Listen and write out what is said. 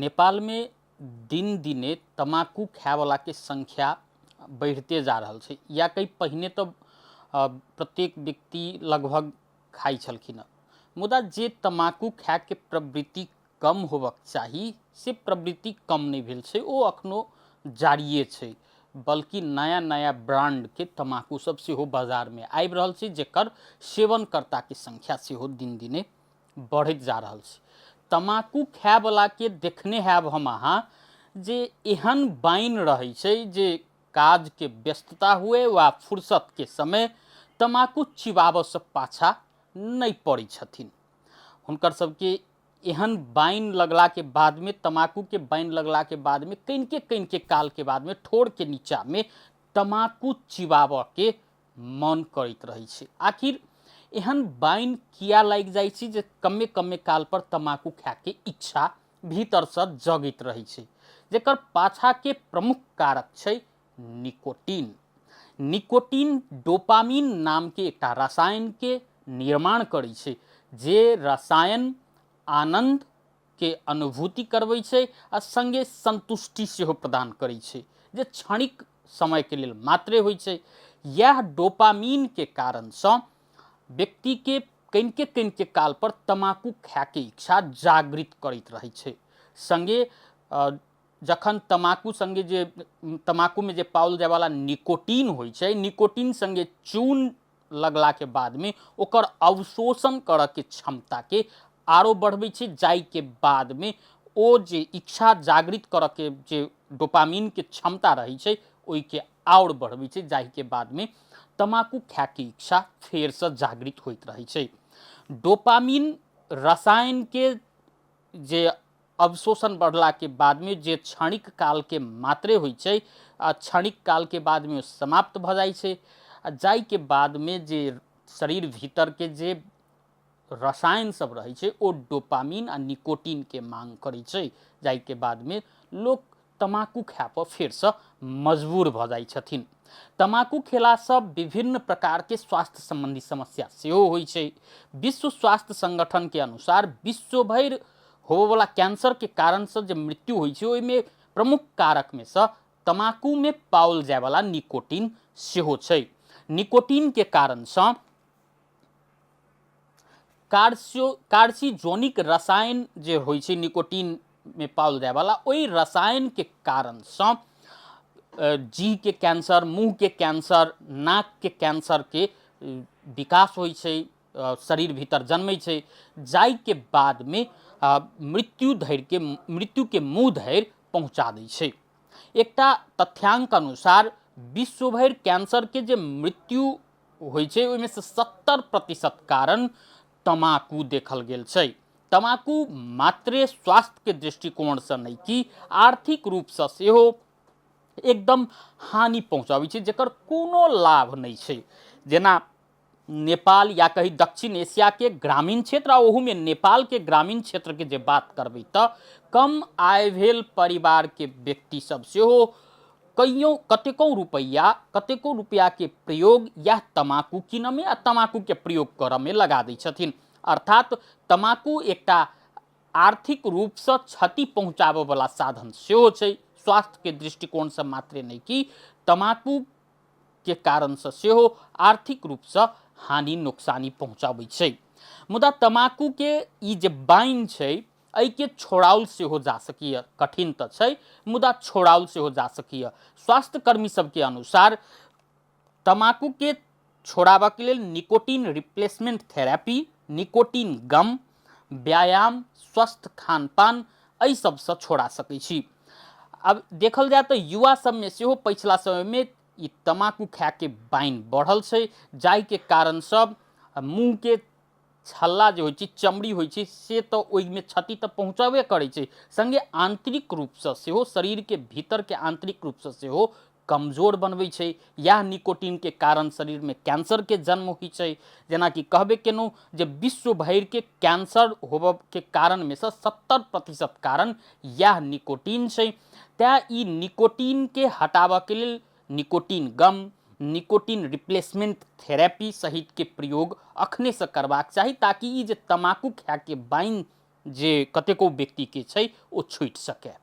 नेपालमे दिन दिने तमाकू खायवलाके संख्या बढ़िते जा रहल छै। या कही पहिने तऽ प्रत्येक व्यक्ति लगभग खाइ छलखिन हँ, मुदा जे तमाकू खायके प्रवृत्ति कम होबक चाही से प्रवृत्ति कम नहि भेल छै, ओ अखनो जारिए छै, बल्कि नया नया ब्रांडके तमाकू सब सेहो बाजारमे आबि रहल छै, जकर सेवनकर्ताके संख्या सेहो दिन दिने बढ़ैत जा रहल छै। तमाकू खायवलाके देखने हैब हम अहाँ जे एहन बानि रहै छै जे काजके व्यस्तता हुए वा फुर्सतके समय तमाकू चिबाबऽसँ पाछा नहि पड़ै छथिन। हुनकर सबके एहन बानि लगलाके बादमे, तमाकूके बानि लगलाके बादमे कनिके कनिके कालके बादमे ठोरके नीचामे तमाकू चिबाबऽके मन करैत रहै छै। आखिर एहन बानि किया लागि जाइ छै जे कमे कमे काल पर तमाकू खायके इच्छा भीतरसँ जगैत रहै छै, जकर पाछाके प्रमुख कारक छै निकोटीन। निकोटीन डोपामीन नामके एकटा रसायनके निर्माण करै छै, जे रसायन आनन्दके अनुभूति करबै छै आ सङ्गे सन्तुष्टि सेहो प्रदान करै छै, जे क्षणिक समयके लेल मात्रे होइ छै। इएह डोपामीनके कारणसँ व्यक्तिके कनिके कनिके कालपर तमाकू खायके इच्छा जागृत करैत रहै छै। सङ्गे जखन तमाकू सङ्गे जे तमाकूमे जे पाओल जायवला निकोटीन होइ छै, निकोटीन सङ्गे चून लगलाके बादमे ओकर अवशोषण करऽके क्षमताके आरो बढ़बै छै, जाहिके बादमे ओ जे इच्छा जागृत करऽके जे डोपामीनके क्षमता रहै छै ओहिके आओर बढ़बै छै, जाहिके बादमे तमाकू खायके इच्छा फेरसँ जागृत होइत रहै छै। डोपामीन रसायनके जे अवशोषण बढ़लाके बादमे जे क्षणिक कालके मात्रे होइ छै आ क्षणिक कालके बादमे ओ समाप्त भऽ जाइ छै, आ जाहिके बादमे जे शरीर भीतरके जे रसायन सब रहै छै ओ डोपामीन आ निकोटीनके मांग करै छै, जाहिके बादमे लोक तमाकू खाय पर फेरसँ मजबूर भऽ जाइ छथिन। तमाकू खेलासँ विभिन्न प्रकारके स्वास्थ्य सम्बन्धी समस्या सेहो होइ छै। विश्व स्वास्थ्य संगठनके अनुसार विश्व भरि होबऽवला कैंसरके कारणसँ जे मृत्यु होइ छै ओहिमे प्रमुख कारकमे सँ तमाकूमे पाओल जायवला निकोटीन सेहो छै। निकोटीनके कारणसँ कार्सिजोनिक रसायन जे होइ छै निकोटीनमे पाओल जायवला, ओहि रसायनके कारणसँ जीहके कैंसर, मुँहके कैंसर, नाकके कैंसरके विकास होइ छै, शरीर भीतर जन्मै छै, जाहिके बादमे मृत्यु धरिके मृत्युके मुँह धरि पहुँचा दै छै। एकटा तथ्यांक अनुसार विश्व भरि कैंसरके जे मृत्यु होइ छै ओहिमे से 70% कारण तमाकू देखल गेल छै। तमाकू मात्रे स्वास्थ्यके दृष्टिकोणसँ नहि कि आर्थिक रूपसँ सेहो एकदम हानि पहुँचाबै छै, जकर कोनो लाभ नहि छै। जेना नेपाल या कही दक्षिण एशियाके ग्रामीण क्षेत्र आ ओहूमे नेपालके ग्रामीण क्षेत्रके जे बात करबै तऽ कम आय भेल परिवारके व्यक्ति सब सेहो कइयो कतेको रुपैआ कतेको रुपैआके प्रयोग इएह तमाकू कीनऽमे आ तमाकूके प्रयोग करऽमे लगा दै छथिन। अर्थात तमाकू एकटा आर्थिक रूपसँ क्षति पहुँचाबऽवला साधन सेहो छै, स्वास्थ्यके दृष्टिकोणसँ मात्रे नहि कि तमाकूके कारणसँ सेहो आर्थिक रूपसँ हानि नोकसानी पहुँचाबै छै। मुदा तमाकूके ई जे बाइन छै एहिके छोड़ाओल सेहो जा सकैए, कठिन तऽ छै मुदा छोड़ाओल सेहो जा सकैए। स्वास्थ्यकर्मी सबके अनुसार तमाकूके छोड़ाबऽके लेल nicotine replacement therapy, nicotine gum, व्यायाम, स्वस्थ खानपान एहि सबसँ छोड़ा सकै छी। आब देखल जाय तऽ युवा सबमे सेहो पछिला समयमे ई तमाकू खायके बाइन बढ़ल छै, जाहिके कारण सब मुँहके छल्ला जे होइ छै, चमड़ी होइ छै, से तऽ ओहिमे क्षति तऽ पहुँचबे करै छै, सङ्गे आन्तरिक रूपसँ सेहो शरीरके भीतरके आन्तरिक रूपसँ सेहो कमजोर बनबै छै। इएह निकोटीनके कारण शरीरमे कैंसरके जन्म होइ छै। जेनाकि कहबे केलहुँ जे विश्व भरिके कैंसर होबऽके कारणमे सँ 70% कारण इएह निकोटीन छै। तैँ ई निकोटीनके हटाबऽके लेल nicotine gum, nicotine replacement therapy सहितके प्रयोग अखनेसँ करबाक चाही, ताकि ई जे तमाकू खायके बाइन जे कतेको व्यक्तिके छै ओ छूटि सकय।